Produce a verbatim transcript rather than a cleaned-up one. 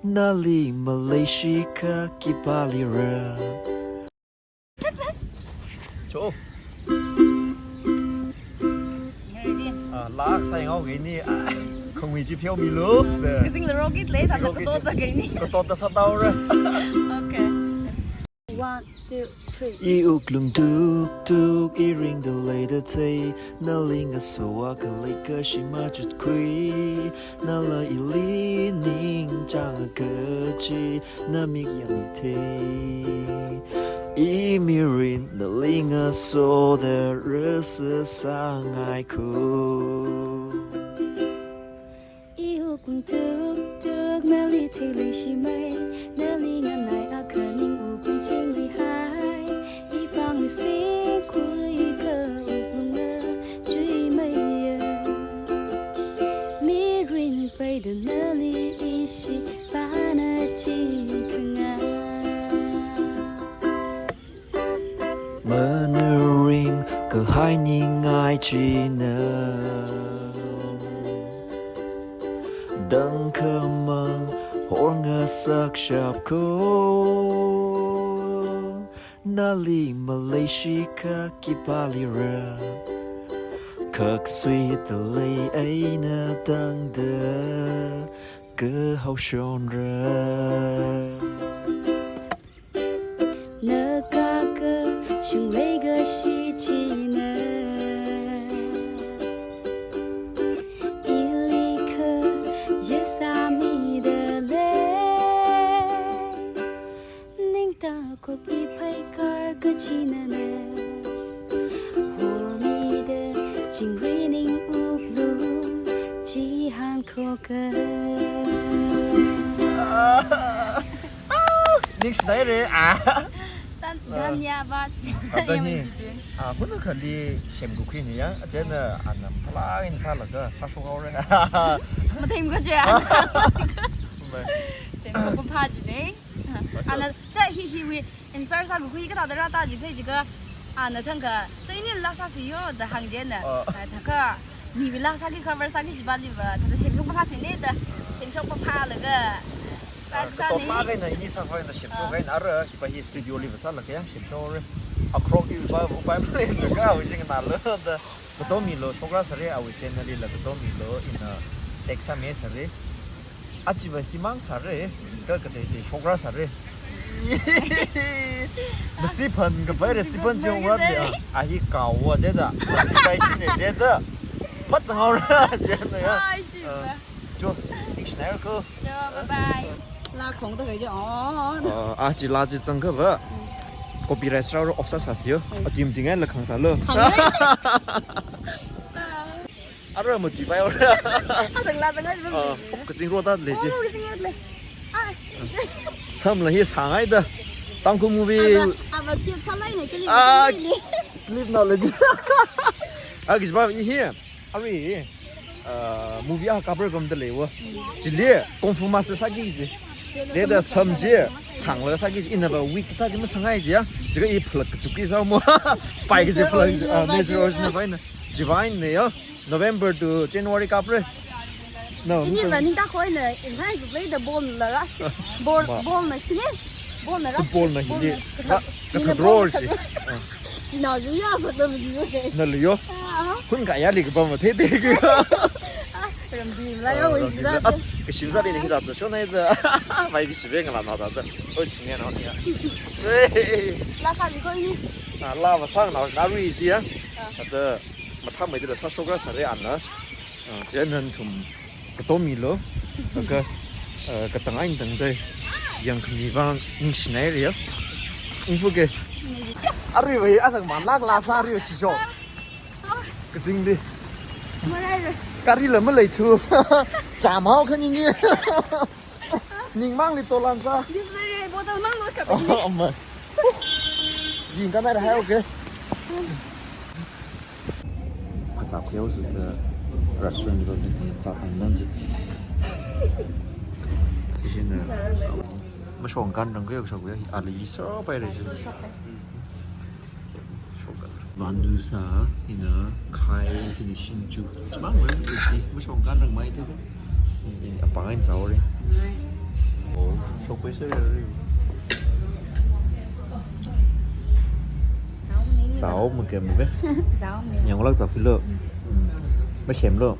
Nali Malaysia ka kipali ra. Cho. Ready? Ah, lak sai ngau gei ni. Ah, khongwi chi pheo mi lu. Kazing la rocket le, sa la katot da gei ni. Katot da sa tau ra. Okay. One, two, three. I wuklung tuk tuk, i ringda leida thei, nali ngasoda khalei kashi machut khui, nala ili ningchāng kachi, namik yang i thei. I mirin nali ngasoda rasa sangai khu. I wuklung tuk tuk, nali thei lei shimei, nali nganai akha ning wuklung chingri hai. I pāng i singkhui ka wuklung na chui mei ya. Mirin paida nali ishi pana chi kanga. Manarim kahai ningai china. Dang khamang hor ngasak shap ko. Nali Malaysia ka kipali ra. Khaksui talei eina tangda kahao shon ra. Na kaka shung lei kashi china. Ili kha yasami da lei. Ningta kok i phai kar kachi na na. Hor mi da chingri ning wuklung chi han khoka. Ningshinai re, ah. Tan-, ah. Dhanyavad. Ah, dhanya-, ah, huna khali shem kukhui ni ya, ajena anam phalangin sālaga, sāshok haora. Mathei ko je. Bai. Shem ko pha ji ne. Ana, ta hi hi wi inspire sā kukhui kathāda rā ta ji khui jiakha, ana thangkha, ta ini laa sāsi yo, da hāng jena. Ah. Ah, thākha, miwui laa sāki cover sāki jiva liva, thāda semshok pa phāsi ne da, semshok pa phālaga, ah, sāki sā kato ne. Makaina ini sākhavai na semshok, ah, kaina ara, hiva hi studio liva sālaga yang semshok re. Akrok iva, upai maleila ka, wising na lo da. Kato milo, shokra sāre, awui channel lila kato milo, ina text sāmi sāre. Achiva himang sāre, ka kateitei shokra sāre. Masi phan khavai re, si phan chi hong rat ya. Ahi kawa jeda. Kai shine jeda. Phat zanghaora jeda ya. Ai, shi ba. Ah, jo, ningshinai ko. Jo, bye bye. Laa khong ta kai je. Oh. Ah, ah, chi laa chi zangkha va. Mm. Copyright sāra office sāsi yo. Mm. Atim tingai la khang sālo. Khang re. Ara mati bai ora. Adang la dang ai. Ah, kazing ro ta lei ji. Oh, kazing ro lei. Ah. Samla hi sāngai da. Tangkhul movie. Ava, ava kit sālai ne kali. Ah, sālai ne. Clip na lei ji. Ah, kis ba i hi. Ari. Ah, movie a cover kam da lei wa. Chili, Kung Fu Master sāki ji. Jeda sam ji, sāngla sāki ji. Ina va wig ta ji masāngai ji ya. Jiakha i phalak kachuki sā mo. Pai kaji phalak ji. Ah, natural original pai na. Jiva ne yo. November to January kapre. No, ini va ning ta khoi na, in time to play the ball na rush. Ball, ma, ball na kine. Ball na rush. Football na hindi. Ball na, ma, kathak, mina kathak ball na kathak. Ah. Chinao ju ya sa da mi okay. Na liyo. Ah. Hun ka ya li ka ba ma the the ke. Ah, ramdi mla yo. Ah, wi ramdi ji da mla. As, ka shim sa li ni da ta shona da. Mai ki shibe ngala na da da. O chine na ni ya. Laa sāli ko ini. Ah, laa va sāng na na ri ji ya. Ah. Ada. Mathāmeida la sā shokra sāre ana. Ah, sia nan thum kato milo. Ka, ah, katang ain tangdai. Yangkhami vang ningshinai re ya. Ningshu ke. Ari wei, asang manlak laa sā ari chi jo. Kazing di. Marai re. Kari la malei thu. Chamao khani ni. Ningmang li tolan sā. Bislei bottle mang lo shap. Oh, amai. Ying ka nai hai, okay. Phasā khuyao su ta restaurant lo ni cha tang nan ji. Sihina. Mashong kan rang khuyao shap ya. Ali so pai re ji. Vandu sā, ina khai, ina shinchu. Chimang wei, ina mashong kan rang mai te. Ina apang in zao re. Ngai. O, Zao mi. Zao mi ke mi ke. Zao mi. Yang ulak zao pilo. Ba shem lo.